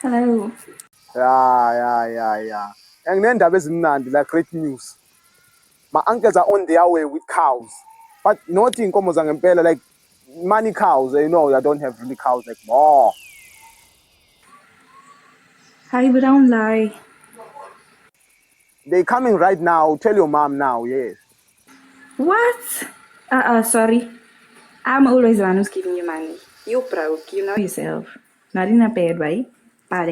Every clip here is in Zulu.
Hello. Ya ya ya ya. Nginendaba ezimnandi la, great news. My uncles are on their way with cows. But not inkomo zangempela, like money cows. You know, I don't have really cows like more. Hi, but don't lie. They coming right now. Tell your mom now, yes. What? Sorry. I'm always the one who's giving you money. You're broke, you know yourself. Not in a bad way, but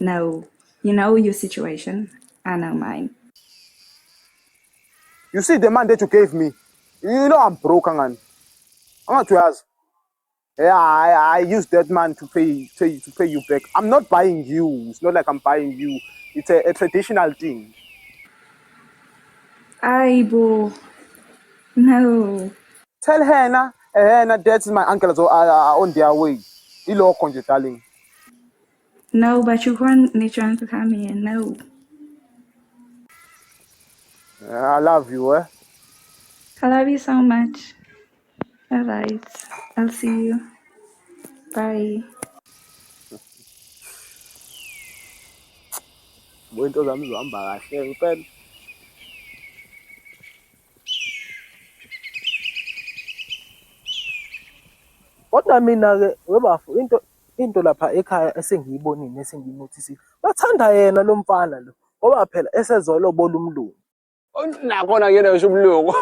no. You know your situation. I know mine. You see the money that you gave me. You know I'm broke, man. Angathi uyazi. Yeah, I use that man to pay you back. I'm not buying you. It's not like I'm buying you. It's a traditional thing. Aibo. No. Tell Hannah, Hannah, that's my uncle so are on their way. Ilokho nje, darling. No, but you can't need trying to come here. No. I love you, eh? I love you so much. All right. I'll see you. Bye. Into zami zihamba kahle ngempela. Kodwa mina-ke webafo, into lapha ekhaya esengiyibonile, esengiyinothisile, bathanda yena lo mfana lo, ngoba phela esezolobola umlungu. Nakhona kuyena ngisho umlungu,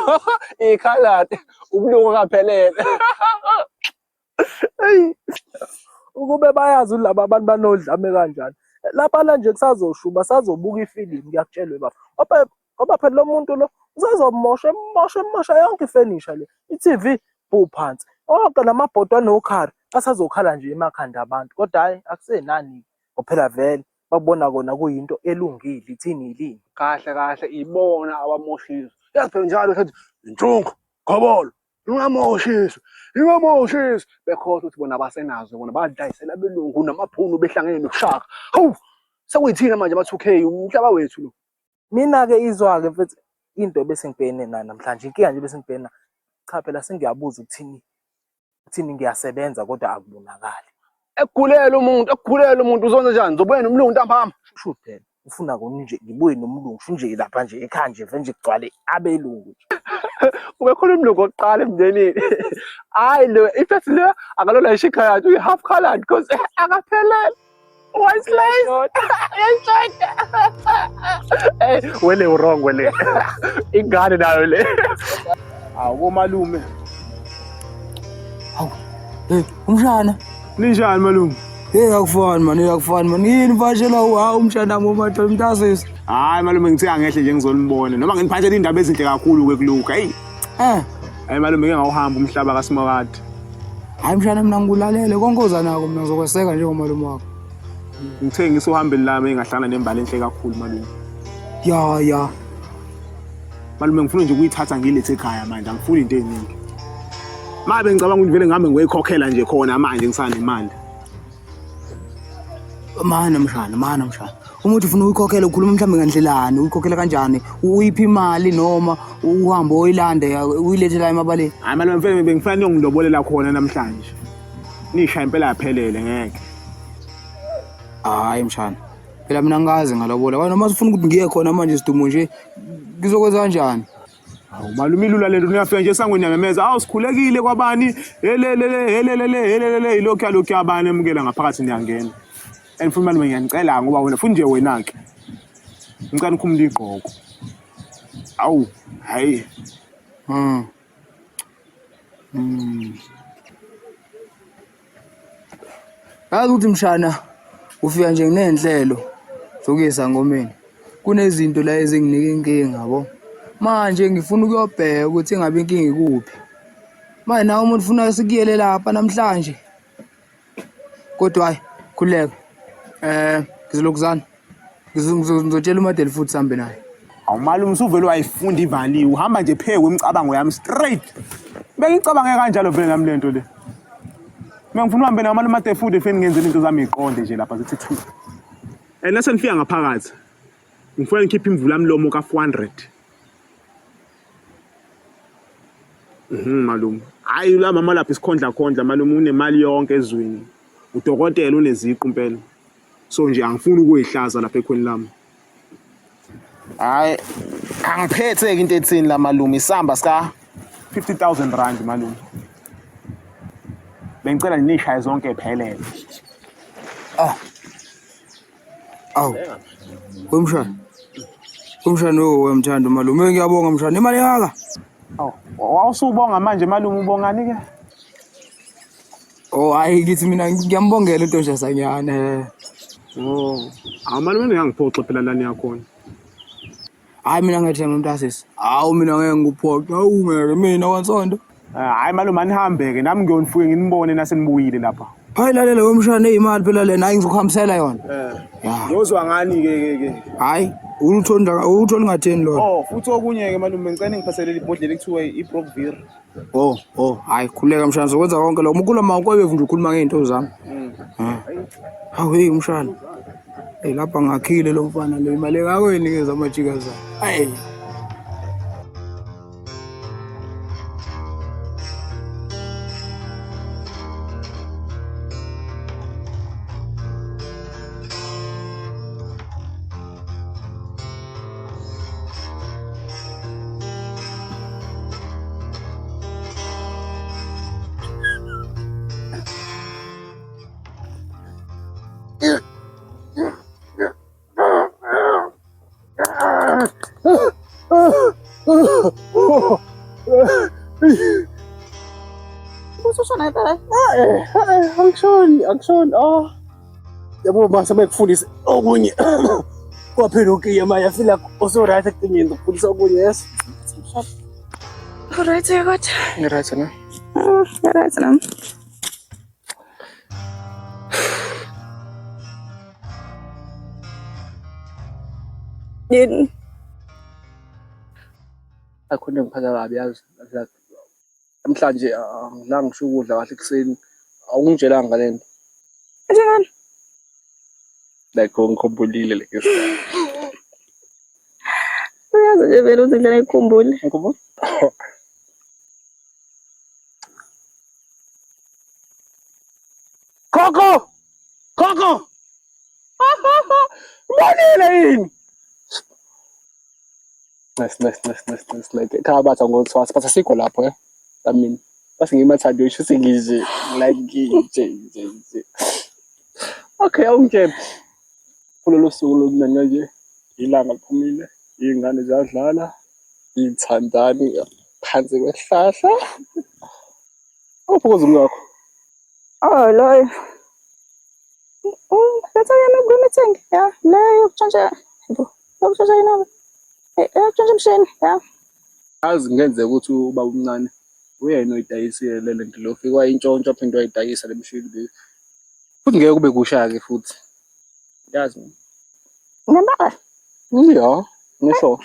ikhaladi, umlungu kaphelele. Eyi, ukube bayazi laba abantu banodlame kanjani laphana nje, kusazoshuba, sazobuka ifilimu, ngiyakutshela webafo, ngoba phela lo muntu lo usazomosha, emosha, emosha yonke ifenisha le, i-TV bu phansi, onke lamabhodwe anokhari asazokhala nje emakhanda abantu. Kodwa hhayi, akusenani, phela vele babona kona kuyinto elungile, ithini yilini. Kahle kahle ibona abamoshiso, yazi phela njalo sathi intshungu gobolo, ingamoshiso, ingamoshiso, bekhohlwa ukuthi bona basenazo, bona badayisela abelungu namaphunu behlangene nokushaka. Hawu, sekuyithina manje ama-2K, umhlaba wethu lo. Mina-ke izwa-ke mfethu, into bese ngibhekene nayo namhlanje, inkinga nje bese ngibhekene nayo, cha phela sengiyabuza ukuthini, ukuthini ngiyasebenza kodwa akubonakali. Ekugulela umuntu, ekugulela umuntu, uzonza njani? Uzobuya nomlungu ntambama? Sho phela ufuna kona nje ngibuye nomlungu, sho nje lapha nje ekhaya nje vele nje kugcwale abelungu nje. Kube khona umlungu wokuqala emndenini. Hhayi, lo ifethi le akalona ngisho ikhaladi, uyi-half colored because akaphelele. One slice. Uyayishoda. Hey, wele wrong wele. Ingane nayo le. Awu komalume. Hawu. Hey, umshana. Ninjani malume? Hey, akufani man, hey akufani man. Yini mfashela hawu umshana wami umathola umntasisi. Hayi malume, ngithe angehle nje ngizonibona. Noma nginiphathele indaba ezinhle kakhulu ke kulokhu. Hey. Eh, Hayi malume, ngeke ngawuhamba umhlaba kaSimakade. Hayi mshana, mina ngikulalele konke oza nako, mina ngizokweseka njengomalume wakho. Ngithe ngisuhambeni lami engahlangana nembali enhle kakhulu malume. Ya ya. Malume, ngifuna nje ukuyithatha ngiyilethe ekhaya manje, angifuni into eziningi. Mabe ngicabanga ukuthi vele ngihambe ngiyoyikhokhela nje khona manje ngisanemali. Mana mshana, mana mshana. Uma uthi ufuna uyikhokhela, ukhuluma mhlawumbe ngandlelani, uyikhokhela kanjani? Uyiphi imali noma uhambe oyilande uyilethe la emabaleni? Hayi malume, mfene bengifuna niyongilobolela khona namhlanje. Nisha impela yaphelele ngeke. Hayi mshana. Phela mina ngikaze ngalobola. Wena noma ufuna ukuthi ngiye khona manje sidumo nje, ngizokwenza kanjani? Hawu malume, ilula lento, niyafika nje esangweni niyamemeza, awu sikhulekile kwabani, helelele helelele helelele, ilokhu yalokhu yabani, emukela ngaphakathi niyangena. And futhi malume ngiyanicela, ngoba wena futhi nje wena ke. Ngicela ukhumule igqoko. Awu, hayi. Yazi ukuthi mshana, ufika nje nginey'nhlelo zokuyisa ngomeni. Kunezinto la ezinginika inkinga yabo. Manje ngifuna ukuyobheka ukuthi ingabe inkinga ikuphi. Manje nawe umuntu ufuna sikuyele lapha namhlanje. Kodwa hayi, khululeka. Ngizolokuzana. Ngizotshela uMadeli futhi sihambe naye. Awu malume, usuvele wayifunda ivaliwe, uhamba nje phezu kwemicabango yami straight. Bengicabange kanjalo vele nami lento le. Mina ngifuna uhambe nawo malume ade futhi efeni ngenze into zami iqonde nje lapha zithi thu. And nase nifika ngaphakathi, ngifuna ngikhiphe imvula mlomo ka 400. Malume. Hayi la mama lapha isikhondla khondla malume, unemali yonke ezweni. Udokotela uneziqu impela. So nje angifuni ukuyihlaza lapha ekhweni lami. Hayi angiphethe-ke into ethini la malume isamba sika 50,000 rand malume. Bengicela nishaye zonke ephelele. Ah. Awu. Wemshana. Wemshana oh wemthando malume ngiyabonga mshana imali yakha. Awu wawusubonga manje malume ubongani ke? Oh hayi ngithi mina ngiyambongela intonjazanyana. Oh, awu malume ngiyangiphoxa phela lani yakhona. Hayi mina ngethemba mntasisi. Hawu mina ngeke ngikuphoxe. Hawu ngeke mina wansonto. Ah, Hayi malume anihambeke nami ngiyonifuke nginibone nasenibuyile lapha. Hayi lalela wemshana eyimali phela lena hayi ngizokuhambisela yona. Eh. Ya. Ngozwa ngani ke ke ke. Hayi ulutho ulutho olungatheni lona. Oh, futhi okunye ke malume ngicela ngiphathele ibhodlela ekuthiwa iBrockvir. Oh, oh, hayi khuleka mshana sokwenza konke lokho. Mkhulu ma ukwebevu nje ukhuluma ngey'nto zami. Hawu hey mshana. Hey lapha ngakhile lo mfana le imali engako yinikeza amajikazana. Hayi. Usushona phela. Angishoni, angishoni. Ah. Yabo mase bekufundise okunye. Kwaphela ukiye manje I feel like usu right ekucingeni ukufundisa okunye yes. Alright, kodwa. Ngi-right na? Alright nami. Yini? Akho into engiphatha kabi yazi. Like namhlanje angidlanga ngisho ukudla kahle ekuseni. Awungitshelanga ngale nto. Njengani? Like ungikhumbulile like Uyazi nje vele ukuthi ngihlala ngikukhumbule. Ngikhumbula? Coco! Coco! Ubonile yini? Nice, nice, nice, nice, nice. Like ekhaya bathi angothwasa but asikho lapho eh. I mean, base ngimathando isho sengize like nje nje nje. Okay, awungitshele. Kulolu suku lomnandi kanje ilanga liphumile, iy'ngane ziyadlala, iy'thandani phansi kwesihlahla. Awuphokoza umkakho. Oh, loyo. Letha yami kwi-meeting. Ya, le yokutshontsha. Yebo, yokutshontsha inamba. Yokutshontsha imishini. Ya. Azi kungenzeka ukuthi ubaba omncane uyena oyidayisile le lento lo ufike wayintshontsha waphinde wayidayisa le mishini le. Futhi ngeke kube kusha-ke futhi. Yazi. Ngempela. Ya, ngisho.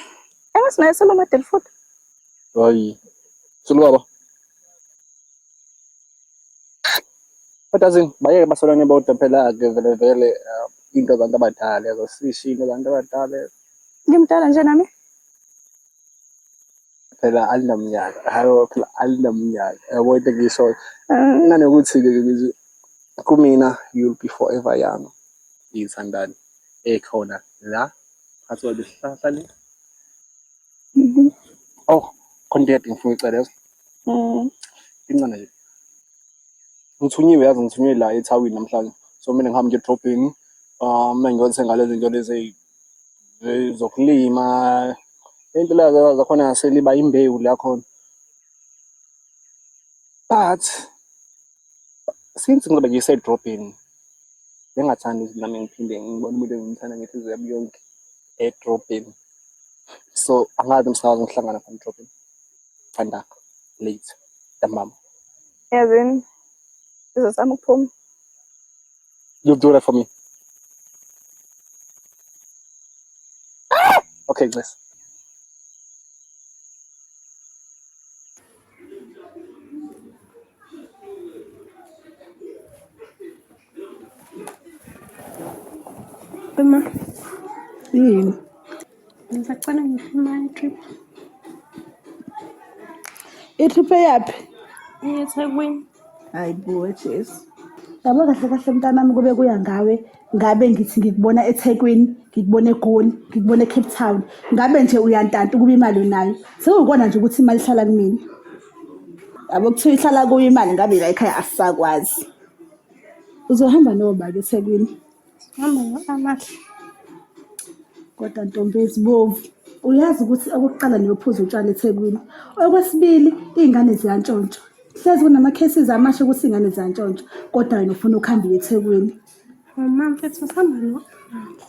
Engathi naye solomadeli futhi. Hayi. Sulu baba. Kodwa zini bayeke basolane bodwa phela-ke vele vele into zabantu abadala yazo sisho into zabantu abadala Ngimdala nje nami. phela alinamnyaka. Hayi phela alinamnyaka. Yabo into engiyishoyo. Nanokuthi-ke ngithi kumina you'll be forever young. Iy'thandani ekhona la phakathi kwalesihlahla le. Oh, khona into ekade ngifuna ukuyicela yazi. Incane nje. Ngithunyiwe yazi ngithunywe la ethawini namhlanje. So mina ngihambe ngiye edrobheni. Mina ngiyothenga lezi zinto lezi zokulima. Into lezo zakhona seliba imbewu la khona. But since ngizobe ngisedrobheni bengathanda ukuthi nami ngiphinde ngibone umuntu engimthanda ngenhliziyo yami yonke edrobheni. So angazi msakazi ngihlangana khona edrobheni. Thanda late ntambama. Yazini. Ngizozama ukuphuma. You'll do that for me. Okay, guys. Uma Yini? ngisacela ngiphe imali trip I-trip eyaphi? eThekwini. Hayi bo Jesu. Yabo kahle kahle mntanami kube kuya ngawe. Ngabe ngithi ngikubona eThekwini, ngikubona eGoli, ngikubona eCape Town. Ngabe nje uyantanta ukuba imali unayo. Sekuwukona nje ukuthi imali ihlala kumina. Yabo kuthiwa ihlala kuyo imali ngabe la ekhaya asisakwazi. Uzohamba noba-ke eThekwini? Hamba no-Amahle. Kodwa ntombi ezibovu, uyazi ukuthi okokuqala niyophuza utshwala eThekwini. Okwesibili, iy'ngane ziyantshontshwa. Hlezi kunama-cases amasha ukuthi iy'ngane ziyantshontshwa, kodwa wena ufuna ukuhamba uye eThekwini. Mama mfethu sihamba no-Amahle.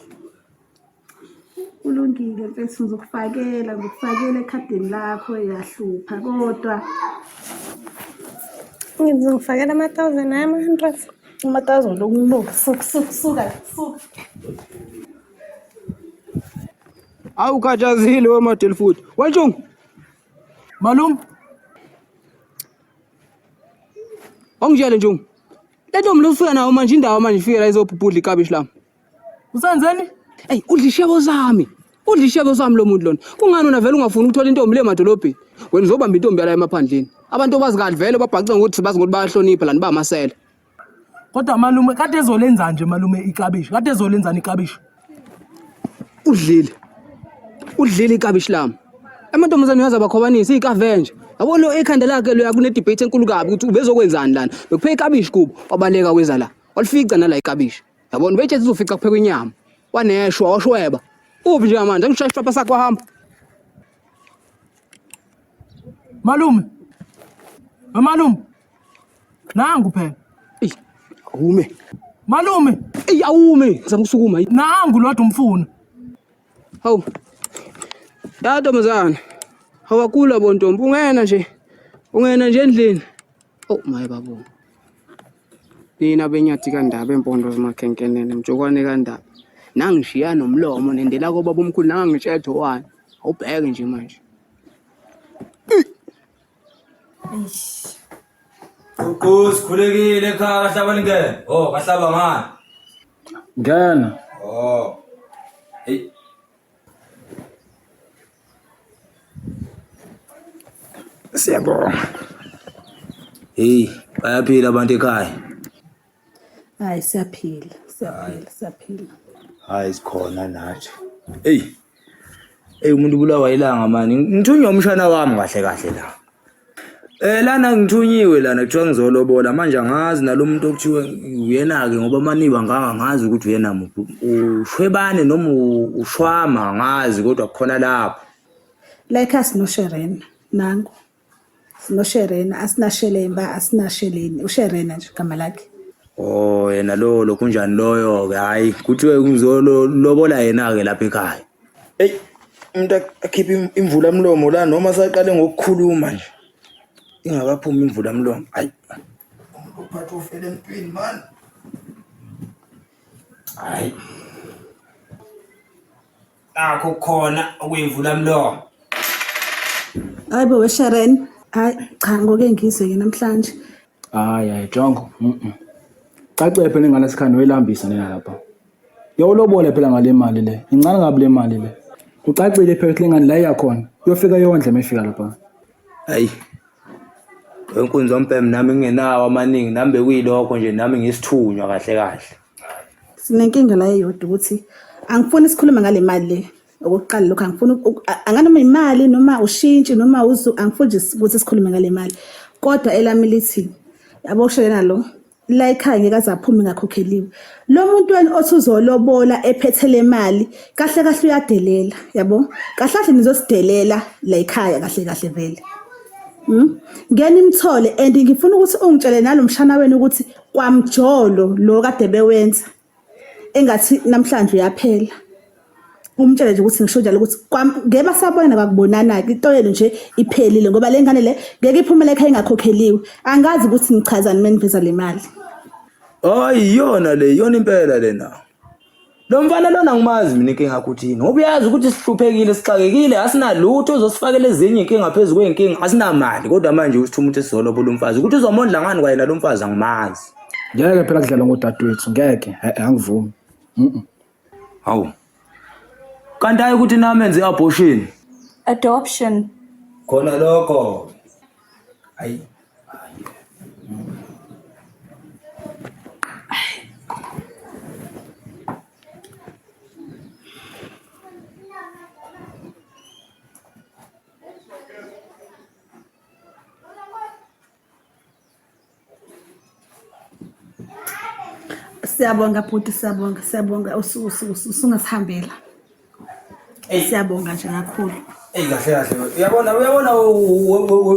Kulungile mfethu ngizokufakela, ngizokufakela ekhadini lakho uyahlupha kodwa. Ngizongifakela ama-thousand hhayi ama-hundred. Ama-thousand okunuka, suka suka suka suka. Awu khatshazile wemadeli futhi. Wentshungu. Malume. Awungitshele Ntshungu. Le ntombi lofika nayo manje indawo manje ifike la izobhubhudla ikabishi lami. Usenzeni? Ey, udla ishebo sami. Udla ishebo sami lo muntu lona. Kungani wena vele ungafuni ukuthola intombi le emadolobheni? Wena uzobamba intombi yala emaphandleni. Abantu obazi kahle vele babhace ngokuthi bazi ngokuthi bayahlonipha lana bamasela. Kodwa malume kade ezolenza nje malume ikabishi. Kade ezolenzani ikabishi? Udlile. Udlile ikabishi lami. Amantombazane uyazi abakhwabanisa ikavenje. Yabo lo ekhanda lakhe loya kune debate enkulu kabi ukuthi ubezokwenzani lana. Bekupheka ikabishi kubo wabaleka weza la. Walifica nala ikabishi. Yabona ubetshe uzofica kuphekwa inyama. Waneshwa washweba. Uphi njengamanje? Angishaya isipapa sakho wahamba. Malume. Malume. Nangu phela. Ey, awume. Malume. Ey, awume. Ngizama ukusukuma. Nangu lo umfuna. Hawu. Ya ntombazana. Hawakula bo ntombi ungena nje. Ungena nje endlini. Oh my babo. Nina benyathi kandaba empondo zimakhenkenene mjokwane kandaba. Nangishiya nomlomo nendela kobaba omkhulu nangangitshetho wani. Awubheke nje manje. Guqu sikhulekile ekhaya kahlaba lingene. Oh, kahlaba ngani? Ngena. Oh. Hey. Siyabonga. Hey, bayaphila abantu ekhaya. Hayi siyaphila, siyaphila, siyaphila. Hayi sikhona nathi. Hey. Hey umuntu ubulawa ilanga mani. Ngithunywa umshana wami kahle kahle la. Eh lana ngithunyiwe lana kuthiwa ngizolobola manje angazi nalomuntu okuthiwe uyena ke ngoba maniba nganga ngazi ukuthi uyena muphi ushwebane noma ushwama angazi kodwa kukhona lapho. Like us no Sherena nangu. SinoSherena asinashelemba asinasheleni uSherena nje igama lakhe. Oh yena lo lokunjani loyo ke hayi kuthiwe ngizolobola yena ke lapha ekhaya. Ey umuntu akhiphe imvula mlomo la noma saqale ngokukhuluma nje. Ingakaphumi imvula mlomo. Hayi. Umuntu uphatha ufele empini man. Hayi. Nakho kukhona okuyimvula mlomo. Hayi bo weSharen. Hayi cha ngoke ngizwe ke namhlanje. Hayi hayi jongo. Mhm. Cace phela ingane sikhanda uyilambisa nina lapha. Yawulobola phela ngale mali le. Incane kabi le mali le. Kucacile phela ukuthi lengane la iyakhona. Uyofika yondle mefika lapha. Hayi. Wenkunzi ompeme nami ngingenawo amaningi nami bekuyilokho nje nami ngisithunywa kahle kahle. Sinenkinga la eyodwa ukuthi angifuni sikhulume ngale mali le. Okokuqala lokho angifuni anganoma imali noma ushintshi noma uzu angifuni nje ukuthi sikhulume ngale mali. Kodwa elami lithi yabo ushelena lo la ekhaya ngeke aze aphume ngakhokheliwe. Lo muntu wenu othi uzolobola ephethe le mali kahle kahle uyadelela yabo. Kahle kahle nizosidelela la ekhaya kahle kahle vele. Ngeke nimthole and ngifuna ukuthi ungitshele nalomshana wenu ukuthi kwamjolo lo kade bewenza engathi namhlanje uyaphela. Umtshele nje ukuthi ngisho njalo ukuthi ngeke basabona kwakubonana-ke into yenu nje iphelile ngoba le ngane le ngeke iphumele ekhaya ingakhokheliwe. Angazi ukuthi nichazani uma niveza le mali. Hayi iyona le iyona impela lena. Lo mfana lona ngimazi mina inkinga yakho uthini ngoba uyazi ukuthi sihluphekile sixakekile asinalutho uzosifakela ezinye inkinga phezu kwey'nkinga asinamali kodwa manje usithuma ukuthi sizolobola umfazi ukuthi uzomondla ngani kwayena lo mfazi angimazi. Ngeke phela kudlalwa ngodadewethu ngeke eh, angivumi. Mhm. Hawu. Kanti hayi ukuthi nami enze i-abortion. Adoption. Khona lokho. Hayi. Siyabonga bhuti, siyabonga, siyabonga usungasihambela. Siyabonga nje kakhulu. Eyi kahle kahle uyabona uyabona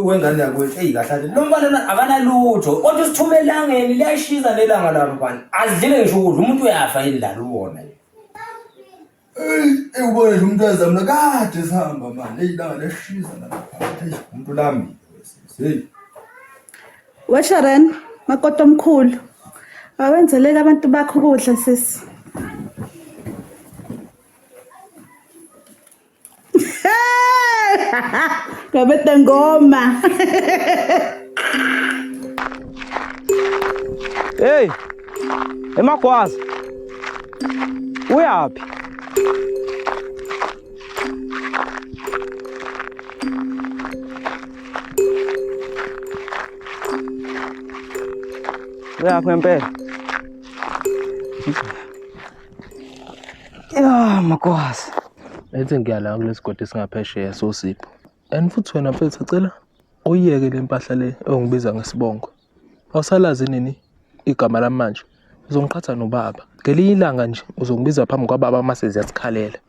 wengane yakwethu eyi kahle kahle lo mfana akanalutho kodwa usithume elangeni liyashisa nelanga lapho bani azidlile ngisho ukudla umuntu uyafa yini lalo ubona nje. Eyi, eyi ubona nje umuntu uyazamula kade sihamba manje. Eyi ilanga liyashisa nalapha. Eyi umuntu ulambile wesisi. Hey. We Sharon, makoti omkhulu. Awenzeleke abantu bakho ukudla sisi. Ngabethe ngoma. Hey! Emagwaza. Uyaphi? Uyaphi ngempela? Ya magwaza. Ethi ngiyala kulesigodi esingaphesheya sosipho. And futhi wena mfethu cela uyiyeke le mpahla le ongibiza ngesibongo. Awusalazi nini igama lami manje? Uzongiqhatha nobaba. Ngelinye ilanga nje uzongibiza phambi kwababa uma seziyasikhalela.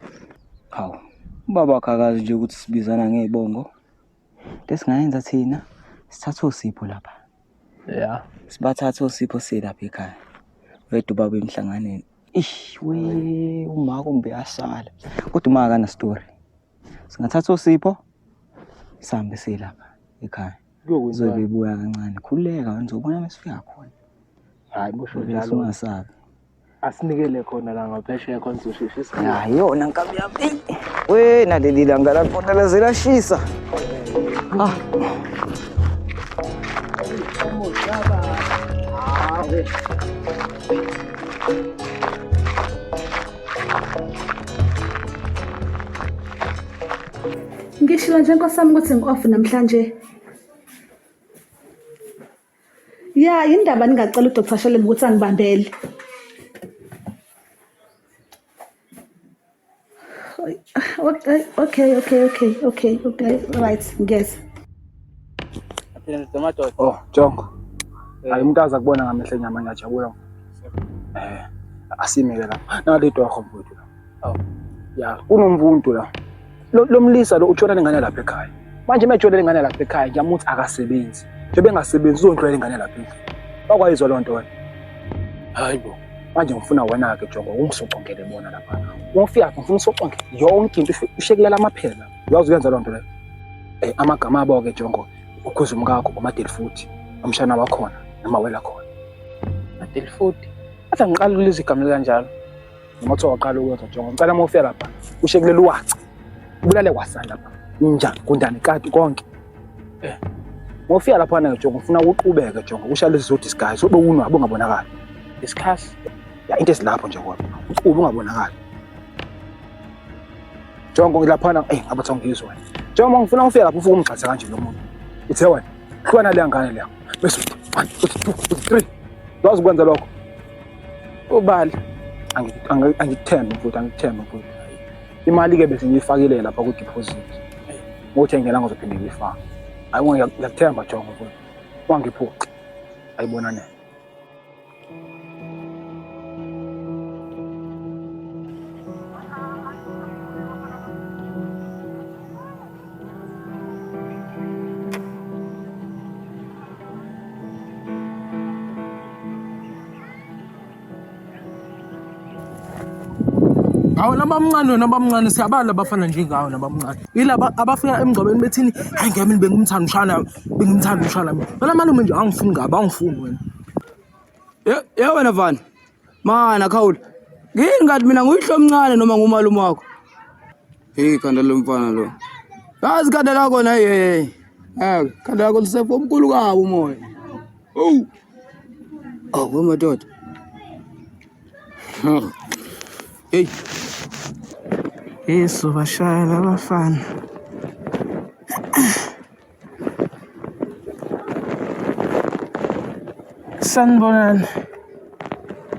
Hawu, ubaba wakho akazi nje ukuthi sibizana ngey'bongo. Into esingayenza thina sithathe osipho lapha. Ya. Sibathathe osipho siye lapha ekhaya. Wedwa ubaba emhlanganweni. Ish, we umaka umbe asala. Kodwa umaka akana story. Singathatha osipho sihambe siye lapha ekhaya. Uzobe ebuya kancane. Khululeka wena uzobona mesifika khona. Hayi musho Vele njalo. ungasabi. Asinikele khona la ngaphesheya khona sizosheshe sifike. Ya yona nkabi yami. Eyi, We naleli langa lakhona laze lashisa. Ah. Ngishilo nje nkosi yami ukuthi ngi-off namhlanje. Ya, yindaba ningacela uDr Shelem ukuthi angibambele. Okay, okay, okay, okay, okay, okay, right, ngiyeza. Oh, Jongo. Hayi umuntu aza kubona ngamehlo enyama ngiyajabula. Eh, asime ke lapha. Nali idorho mfowethu la. Oh. Ya, kunomvuntu la. Lo lo mlisa lo utshona lengane lapha ekhaya. Manje uma etshona lengane lapha ekhaya ngiyamuthi akasebenzi. Njengoba engasebenzi uzondlula lengane lapha endlini. Bakwayizwa loo nto wena. Hayi bo. Manje ngifuna wena-ke Jongo ungisocongele bona lapha. Uma ufika ngifuna usocongele yonke into ushekulala amaphela. Uyazi uyenza loo nto leyo. Eh, amagama abo-ke Jongo ukhuza umkakho umadeli futhi umshana wakhona noma wela khona. Madeli futhi. Athi angiqali kulizwa igama likanjalo. Noma kuthiwa waqala ukwenza Jongo ngicela uma ufika lapha ushe kuleli waca. Ubulale kwasani lapha. Inja, gundane, kati konke. Eh. Uma ufika laphana-ke Jongo ngifuna uqhubeke Jongo usha lezi zo-disguise ube unwabu ungabonakali. Discuss. Ya into ezilapho nje kodwa. Uqhube ungabonakali. Jongo laphana eh ngabe kuthiwa ngizwe wena. Njengoba ngifuna ufike lapho ufike umgxathe kanje lo muntu. Uthe wena hlukana leya ngane leya. Bese uthi 1 uthi 2 uthi 3. Wazi ukwenza lokho? Ubali. Angikuthembi mfowethu, angikuthembi mfowethu. Imali ke bese ngiyifakile lapha ku deposit. Ngokuthi ngena ngizophinde ngiyifake. Hayi ngiyakuthemba Jongo mfowethu. Wangiphuca. Ayibonane. Hawu nabamncane wena abamncane siyabala abafana njengawe nabamncane. Yilaba abafika emngcwabeni bethini hayi ngeke mina bengimthanda umshana bengimthanda umshana mina. Wena malume nje angifuni ngabe angifuni wena. Ye ye wena mfana. Mana khawula. Ngini ngathi mina nguyihlo omncane noma ngumalume wakho. Hey khanda lomfana lo. Yazi khanda lakho na hey hey. Eh khanda lakho lisefo omkhulu kabi umoya. Oh. Oh, wemadoda. Hey. Yesu bashaya labafana. Sanibonani.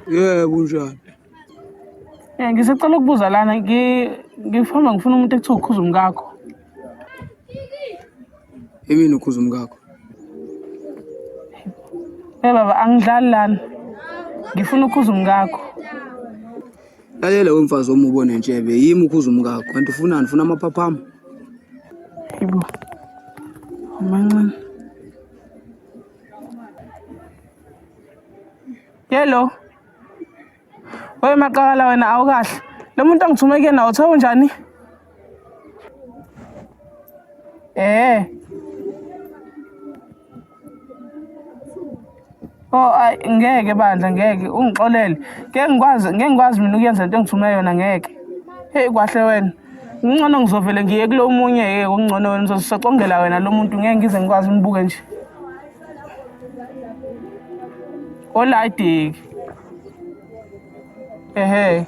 Yebo unjani? Eh ngisacela ukubuza lana ngifamba ngifuna umuntu ekuthiwa ukhuza umkakho. Yimini ukhuza umkakho. Hey baba angidlali lana. Ngifuna ukhuza umkakho. Lalela we mfazi wami ubone ntshebe yimi ukhuza umkakho kanti ufunani ufuna amaphaphama. Hayibo. Mancane. Yelo. Wewe maqakala wena awukahle. Lo muntu angithume kuyena uthe unjani? Eh. Oh ay ngeke bandla ngeke ungixolele. Ngeke ngikwazi ngeke ngikwazi mina ukuyenza into engithume yona ngeke. Hey kwahle wena. Ngcono ngizovele ngiye kulo munye ke kungcono wena uzosocongela wena lo muntu ngeke ngize ngikwazi umbuke nje. Olayidiki. Ehhe.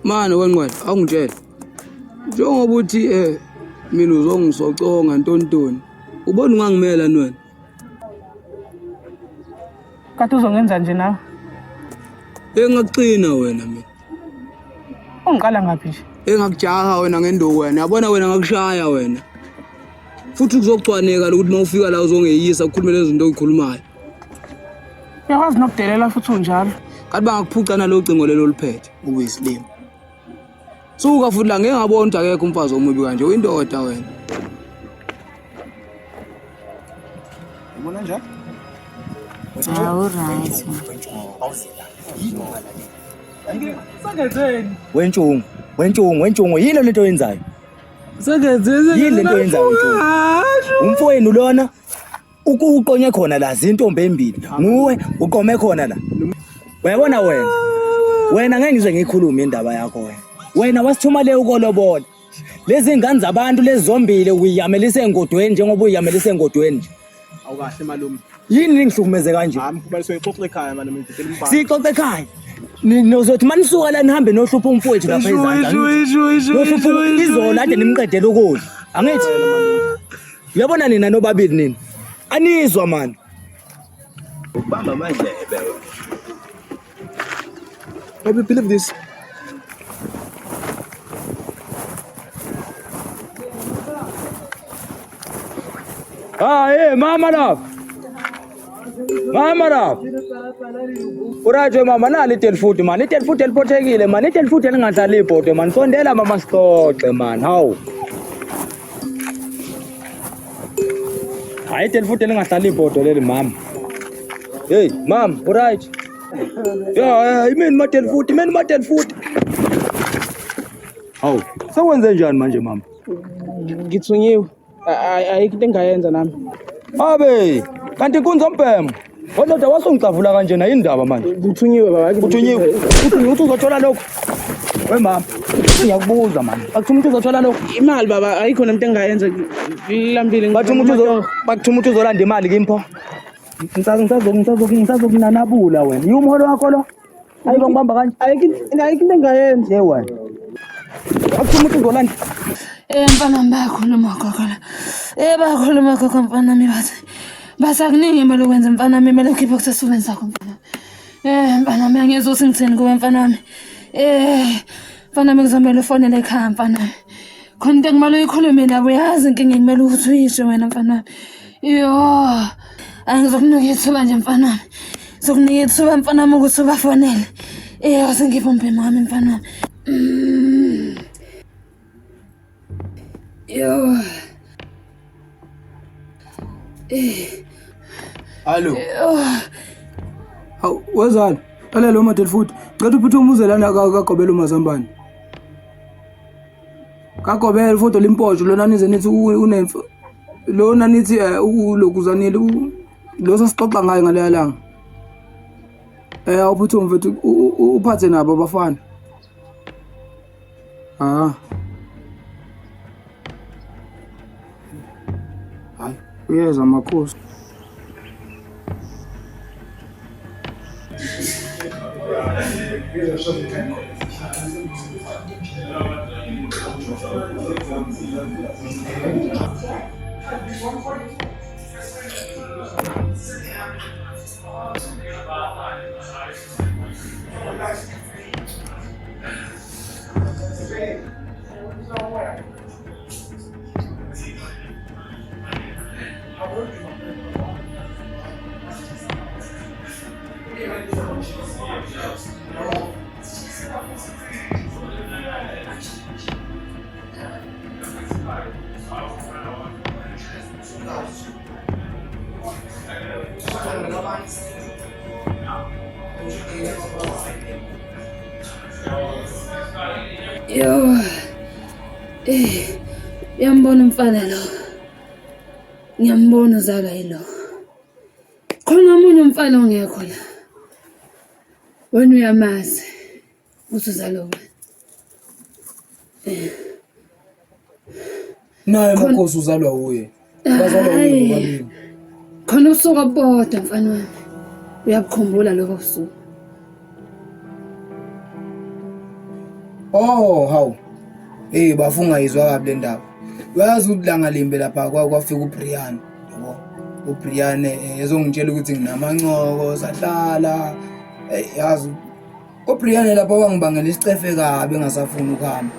Mani wenqwele awungitshele. Njengoba uthi mina uzongisoconga ntontoni. Ubona ungangimela wena. Kade uzongenza nje nawe. Engakuxina wena mina. Ungiqala ngaphi nje? Engakujaha wena ngenduku wena. Yabona wena ngakushaya wena. Futhi kuzocwaneka ukuthi uma ufika la uzongeyisa ukhulume lezi zinto oyikhulumayo. Uyakwazi nokudelela futhi unjalo. Kanti bangakuphuca nalo cingo lelo oluphethe ubuyisilima. Suka futhi la ngeke ngabona ukuthi akekho umfazi omubi kanje uyindoda wena. Ubona njani? Hawu right. Sengenzeni? Wentshungu, wentshungu, wentshungu yini lento oyenzayo? Sengenzeni? Yini lento oyenzayo Ntshungu? Umfowenu lona uqonye khona la zintombi embili. Nguwe uqome khona la. Uyabona wena? Wena ngeke ngize ngikhulume indaba yakho wena. Wena wasithuma le ukolobola. Lezi ngane zabantu lezi zombili uyiyamelise engodweni njengoba uyiyamelise engodweni nje. Awukahle malume. Yini ningihlukumeze kanje? Hayi mkhuba soyixoxa ekhaya malume ngidedela umfana. Siyixoxe ekhaya. Nizothi manisuka la nihambe nohlupha umfowethu lapha ezandla. Nohlupha izolo ade nimqedele ukudla. Angithi? Uyabona nina nobabili nina. Anizwa mani. Ubamba amadlebe. Have you believe this? Ah, hey, mama lapha. Mama lapha. Uraje mama nali itelifuthi man. Itelifuthi eliphothekile man. Itelifuthi elingadlali ibhodo man. Sondela mama sixoxe man. Hawu. Hayi itelifuthi elingahlali ibhodo leli mama. Hey, mama, uright? Yeah, imeni matelifuthi, imeni matelifuthi. Hawu, sekwenze njani manje mama? Ngithunyiwe. Ayikho into engingayenza nami. Abe, kanti inkunzi ombhemo. Wena wasongicavula kanje na indaba manje. Ngithunyiwe baba. Uthunyiwe. Uthunyiwe uthi uzothola lokho. We mama, ngiyakubuza mama. Bakuthi umuntu uzothola lokho. Imali baba ayikho nento engingayenza. Ngilambile. Bathi umuntu uzo bakuthi umuntu uzolanda imali kimpho. Ngisazokunanabula wena. Yiwumholo wakho lo? Ayi ngibamba kanje. Ayikho into engingayenza. Ye wena. Bakuthi umuntu uzolanda. Mfana wami bayakhuluma gogo la. Bayakhuluma gogo mfana wami bathi basakuningi imali okwenza mfana wami imali okhipha kusesifubeni sakho mfana. Mfana wami angizwa ukuthi ngithini kuwe mfana wami. Mfana wami kuzomele ufonele ekhaya mfana wami. Khona into ekumele uyikhulume nabo uyazi inkinga ekumele ukuthi uyisho wena mfana wami. Yo, angizokunika ithuba nje mfana wami. Zokunika ithuba mfana wami ukuthi ubafonele. Awusengikhiphe umbhemu wami mfana wami. Yo. Hallo. Hawu wezani? Lalela lo model futhi. Cela uphuthume uze lana kagobela umazambane. Kagobela futhi limpotsho lona nize nithi unemf lona nithi ulokuzanile lo sasixoxa ngayo ngaleya langa. Awuphuthume mfethu uphathe nabo abafana. Ah. Hayi, uyeza makhosi. Yo. Eh. Uyambona umfana lo. Ngiyambona uzalwa yilo. Khona omunye umfana ongekho la. Wena uyamazi ukuthi uzalwa ubani. Eh. Naye makhosi uzalwa uye. Bazalwa uye Hhayi. bobabili. Khona usuku obodwa mfana wami. Uyabukhumbula lobo busuku. Oh, hawu. Eh bafunga izwa kabi le ndaba. Uyazi ukuthi langa limbe lapha kwafika uBrian, yabo. UBrian ezongitshela ukuthi nginamancoko sahlala. Eh yazi uBrian lapha wangibangela isicefe kabi engasafuni ukuhamba.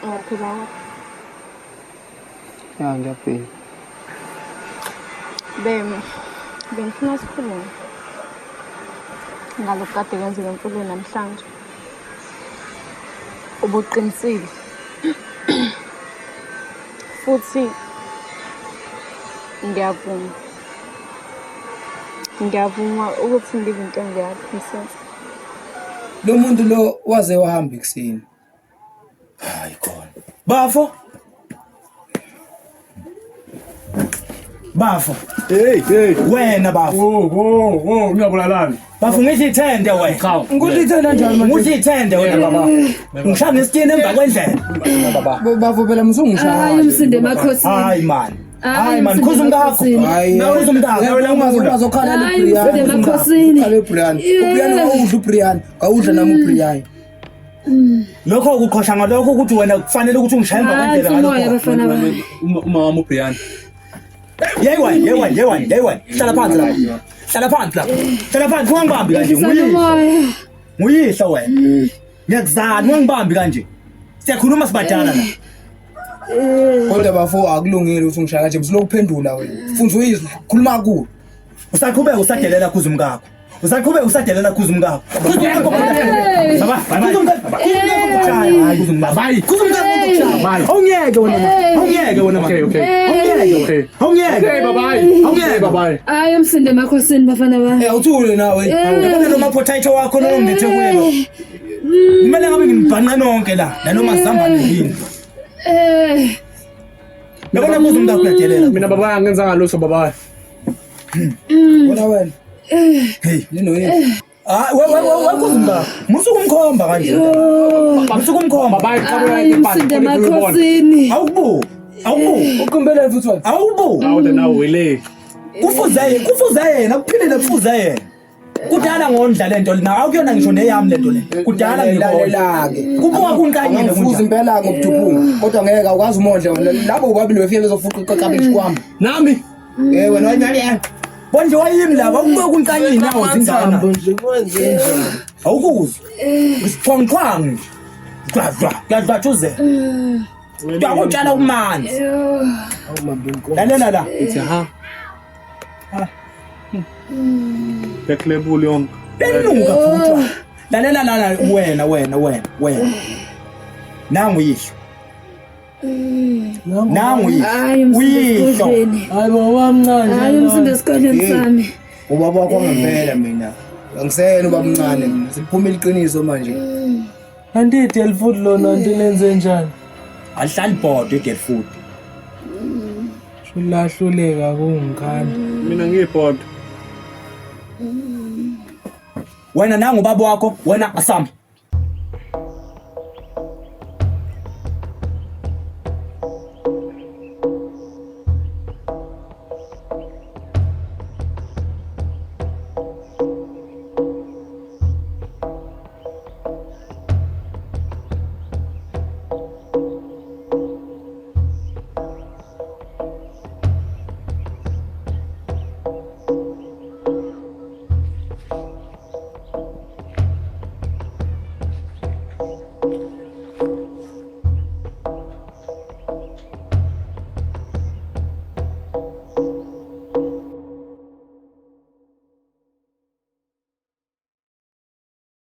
Uyaphila kodwa? Ya ngiyaphila. Bengifuna sikhulume ngalokhu kade kwenzeka empilweni namhlanje. Ubuqinisile futhi ngiyavuma, ngiyavuma ukuthi ngibe intombi yakho Msinsi. Lo muntu lo waze wahamba ekuseni. Hayi khona. Bafo. Bafo. Hey, hey. Wena bafo. Oh, oh, oh, ngiyabulalana. Bafo ngisho ithende wena. Ngudla ithende kanjani manje? Ngudla ithende wena baba. Ngishaya ngesitini emva kwendlela. Baba. Bafo phela msungishaya. Hayi umsinde emakhosini. Hayi man. Hayi Hayi man, khuza umkakho. Hayi. Khuza umkakho. Wena ungazokhala Hayi, uBrian. umsinde emakhosini. Ukhala uBrian. uBrian wawudla uBrian. Ngawudla nami uBrian. Lokho ukuqhosha ngalokho ukuthi wena kufanele ukuthi ungishaye emva Hayi kwendlela umoya ngalokho. bafana bami. Uma wami uBrian. Yeyi wena, yeyi wena, yeyi wena, yeyi wena. Hlala phansi lapha. Hlala phansi lapha. Hlala phansi ungangibambi kanje. Sana Nguyihlo. umoya. Nguyihlo wena. Ngiyakuzala ungangibambi kanje. Siyakhuluma sibadala la. Kodwa bafo akulungile ukuthi ungishaya kanje msilokuphendula wena. Funza uyizwe khuluma kakhulu. Usaqhubeka usadelela khuza umkakho. Usaqhubeka usadelela khuza umkakho. Khuza umkakho. Baba, khuza umkakho. Khuza umkakho. Khuza umkakho. Khuza umkakho. Awungeke wena ma. Awungeke wena ma. Okay, okay. Awungeke. Okay. Awungeke. Okay, bye bye. Awungeke. Bye bye. Hayi umsinde emakhosini bafana bami. Eh uthule nawe. Yabona lo mapotato wakho lo ngithe kuye lo. Kumele ngabe nginibhanqa nonke la nanoma zambane yini. Eh. Yabona khuza umkakho uyadelela. Mina baba angenzanga lutho baba. Wona wena. Hey. Ninoyini. Ah, we we we khuza umkakho. Musuku umkhomba kanje. Musuku umkhomba. Baba Hayi umsinde emakhosini. Awubu. Awubu. Uqumbeleni futhi wena. Awubu. Awude nawe wele. Kufuze yena, kufuze yena, kuphilile kufuze yena. Kudala ngondla lento lena, akuyona ngisho neyami lento le. Kudala ngibona. Lalela-ke. Kubuka kunkanyile Angifuzi kunjani. impela ngobuduphunga kodwa ngeke awukwazi umondle wena labo bobabili befike bezofuqa iqaqabishi kwami. Nami. Eh wena wanyanya. Bonje wayimi laba, kubuka kunkanyile nawo zingana. Nje kwenze njani? Awukuzwa. Isiqhwanqhwangu nje. Dwa dwa, kuyadlwathuzela. Kuyakutshala kumanzi. Lalela la. Ithi ha. Black label yonke. Benuka futhi. Lalela lana wena wena wena wena. Nangu yihlo. Nangu yihlo. Hayi umsinde Uyihlo. esigodlweni. Hayi bo wamncane. Hayi umsinde esigodlweni sami. Ubaba wakho ngempela mina. Angiseyena ubaba omncane mina. Seliphuma iqiniso manje. Anti idel food lona anti lenze njani? Alihlali bhodwe idel food. Sulahluleka kungikhanda. Mina ngiyibhodo. Wena nangu ubaba wakho, wena asamba.